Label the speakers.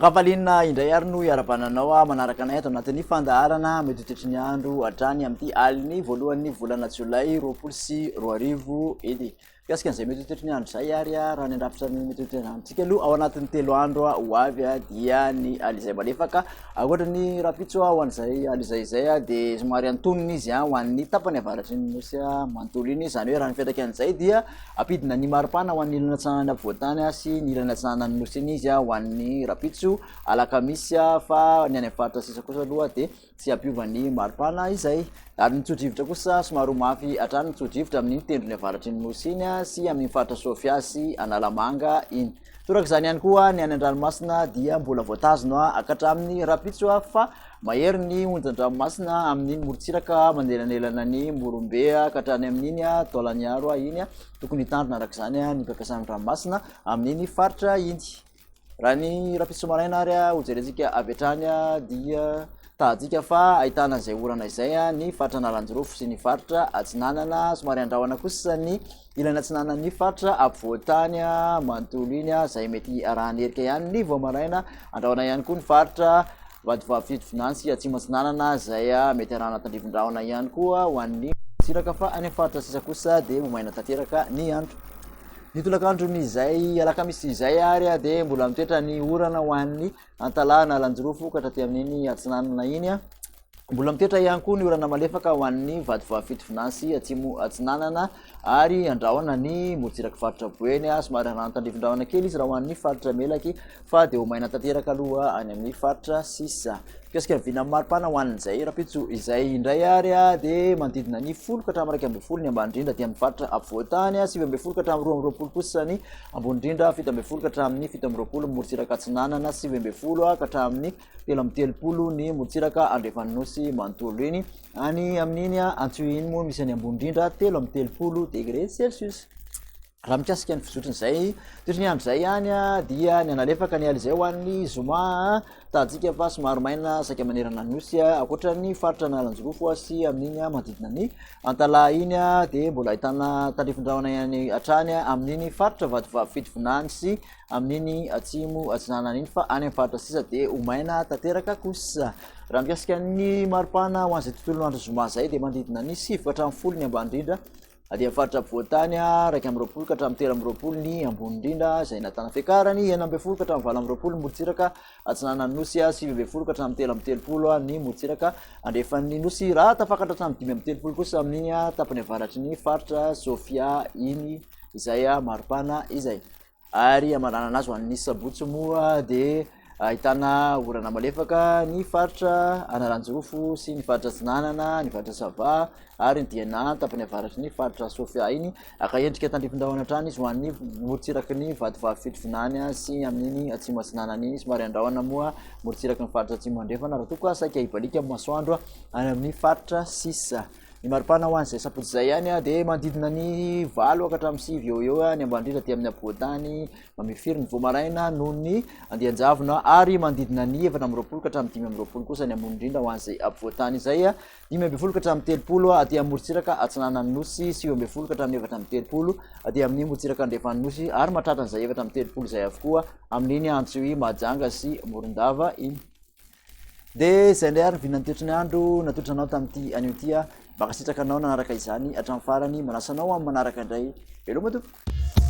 Speaker 1: Ankafaliana indray ary no iarahabana anao manaraka anay ato anatin'ny fandaharana mety ho toetry ny andro hatrany amin'ity alin'ny voalohan'ny volana jolay 2020 ity. Mikasika an'izay mety ho toetry ny andro izay ary raha ny handrafitra ny mety ho toetry ny androntsika aloha ao anatin'ny 3 andro ho avy dia ny alizay malefaka. Ankoatra ny rahampitso ho an'izay alizay izay dia somary antonony izy ho an'ny tapany avaratry ny nosy manontolo iny. Izany hoe raha ny fiantraikan'izay dia ampidina ny maripana ho an'ny ilany atsinanan'ny afovoan-tany sy ny ilany atsinanan'ny nosy iny izy ho an'ny rahampitso alakamisy fa ny any amin'ny faritra sisa kosa aloha dia tsy hampiova ny maripana izay. Ary ny tso-drivotra kosa somary ho mafy hatrany ny tso-drivotra amin'iny tendrony avaratry ny Nosy iny sy amin'iny faritra Sofia sy Analamanga iny. Toraka izany ihany koa ny any an-dranomasina dia mbola voatazona hatramin'ny rahampitso fa mahery ny onjan-dranomasina amin'iny morontsiraka manelanelana ny Morombe ka hatrany amin'iny Taolagnaro iny. Tokony hitandrina araka izany ny mpampiasa ny ranomasina amin'iny faritra iny. Raha ny rahampitso maraina ary hojerentsika avy hatrany dia tahadika fa ahitana izay orana izay ny faritra Analanjirofo sy ny faritra Atsinanana, somary andrahona kosa ny ilany atsinanan'ny faritra afovoan-tany manontolo iny izay mety arahan'ny erika ihany ny vao maraina, andrahona ihany koa ny faritra Vatovavy Fitovinany sy Atsimo Atsinanana izay mety arahana tandrifin-drahona ihany koa ho an'ny morontsiraka fa any amin'ny faritra sisa kosa dia ho maina tanteraka ny andro. Ny tolakandron'izay alakamisy izay ary dia mbola mitoetra ny orana ho an'ny Antalaha Analanjirofo ka hatraty amin'iny Atsinanana iny. Mbola mitoetra ihany koa ny orana malefaka ho an'ny Vatovavy Fitovinany sy Atsimo Atsinanana ary andrahona ny morontsiraky faritra Boeny. Somary arahana tandrifin-drahona kely izy raha ho an'ny faritra Melaky fa dia ho maina tanteraka aloha any amin'ny faritra sisa. Mikasika ny vinan'ny maripana ho an'izay rahampitso izay indray ary dia manodidina ny 10 ka hatramin'ny 11 ny ambany indrindra aty amin'ny faritra afovoan-tany, 19 ka hatramin'ny 22 kosa ny ambony indrindra, 17 ka hatramin'ny 27 ny morontsiraka atsinanana, 19 ka hatramin'ny 33 ny morontsiraka andrefan'ny nosy manontolo iny. Any amin'iny Antsohihy iny moa misy ny ambony indrindra 33 degré celsius. Raha mikasika ny fizotrin'izay toetry ny andro izay ihany dia ny analefaka ny alizay ho an'ny zoma tahadika fa somary maina saika manerana ny nosy ankoatra ny faritra Analanjirofo sy amin'iny manodidina ny Antalaha iny dia mbola ahitana tandrifin-drahona ihany hatrany amin'iny faritra Vatovavy Fitovinany sy amin'iny atsimo atsinanana iny fa any amin'ny faritra sisa dia ho maina tanteraka kosa. Raha mikasika ny maripana ho an'izay tontolon'andro andro zoma izay dia manodidina ny 9 ka hatramin'ny 10 ny ambany indrindra Aty amin'ny faritra afovoan-tany, 21 ka hatramin'ny 23 ny ambony indrindra, izay nahitana fiakarany, 16 ka hatramin'ny 28 ny morontsiraka atsinanan'ny Nosy, 19 ka hatramin'ny 33 ny morontsiraka andrefan'ny Nosy, raha tafakatra hatramin'ny 35 kosa amin'iny tapany avaratry ny faritra Sofia iny izay maripana izay. Ary hamaranana azy ho an'ny sabotsy moa dia ahitana orana malefaka ny faritra Analanjirofo sy ny faritra Atsinanana, ny faritra Sava ary ny Diana tapany avaratry ny faritra Sofia iny. Haka endrika tandrifin-drahona hatrany izy ho an'ny morontsiraky ny Vatovavy Fitovinany sy amin'iny Atsimo Atsinanana iny. Somary andrahona moa morontsiraky ny faritra Atsimo Andrefana raha toa ka saika hibaliaka amin'ny masoandro any amin'ny faritra sisa. Ny maripana ho an'izay sabotsy izay ihany dia manodidina ny 8 ka hatramin'ny 9 eo eo ny ambany indrindra aty amin'ny afovoan-tany, mamirifiry ny vao maraina noho ny andian-javona ary manodidina ny 24 ka hatramin'ny 25 kosa ny ambony indrindra ho an'izay afovoan-tany izay, 15 ka hatramin'ny 30 aty amin'ny morontsiraka atsinanan'ny nosy, 19 ka hatramin'ny 34 aty amin'ny morontsiraka andrefan'ny nosy ary mahatratra an'izay 34 izay avokoa amin'iny Antsohihy, Mahajanga sy Morondava iny. Dia izay indray ary ny vinan'ny toetry ny andro natolotra anao tamin'ity anio ity. Mankasitraka anao nanaraka izany hatramin'ny farany. Manasa anao amin'ny manaraka indray. Veloma tompoko.